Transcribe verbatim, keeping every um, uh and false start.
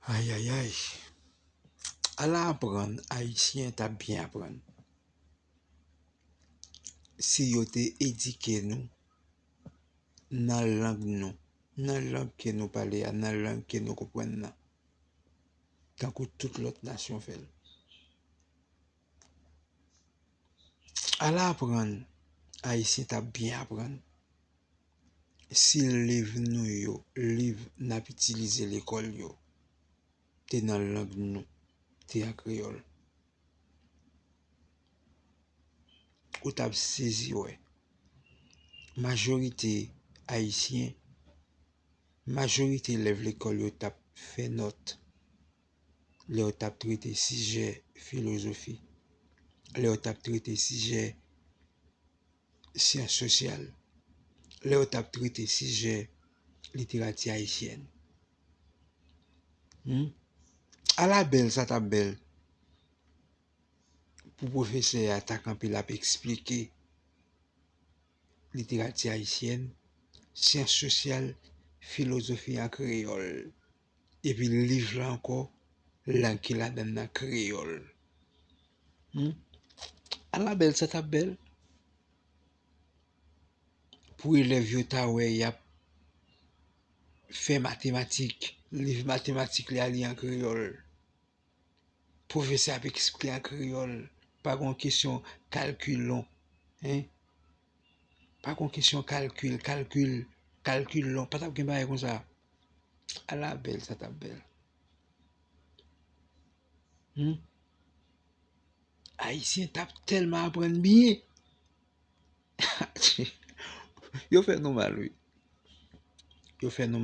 Ayayay. Ala aprann, Ayisyen t ap byen aprann. Si yo te edike nou nan lang nou, nan lang ke nou pale a, nan lang ke nou konprann nan, tankou tout lòt nasyon fè l. Ala aprann, Ayisyen t ap byen aprann, si liv nou yo, liv n ap itilize lekòl yo, te nan lang nou, te an kreyòl. Ou t ap sezi wè majorite Ayisyen, majorite elèv lekòl yo t ap fè nòt lè yo t ap trete sijè filozofi, lè yo t ap trete sijè syans sosyal, lè yo t ap trete sijè literati ayisyèn. Hmm? Ala bèl sa t ap bèl pou pwofesè a ta kanpe l ap eksplike literati ayisyèn, syans sosyal, filozofi an kreyòl. Epi liv la ankò, lang ki ladan l nan kreyòl. Hmm? Ala bèl sa t ap bèl pou elèv yo ta wè y ap fè matematik, liv matematik li a li an kreyòl. Pwofesè ap eksplike an kreyòl. Pa gon kesyon kalkil non. Hein? Pa gon kesyon kalkil, kalkil, kalkil lon. Pa t ap gen bagay konsa. Ala bèl sa t ap bèl. Hmm? Ayisyen t ap tèlman aprann byen. Yo fè nou mal, wi. Yo fè nou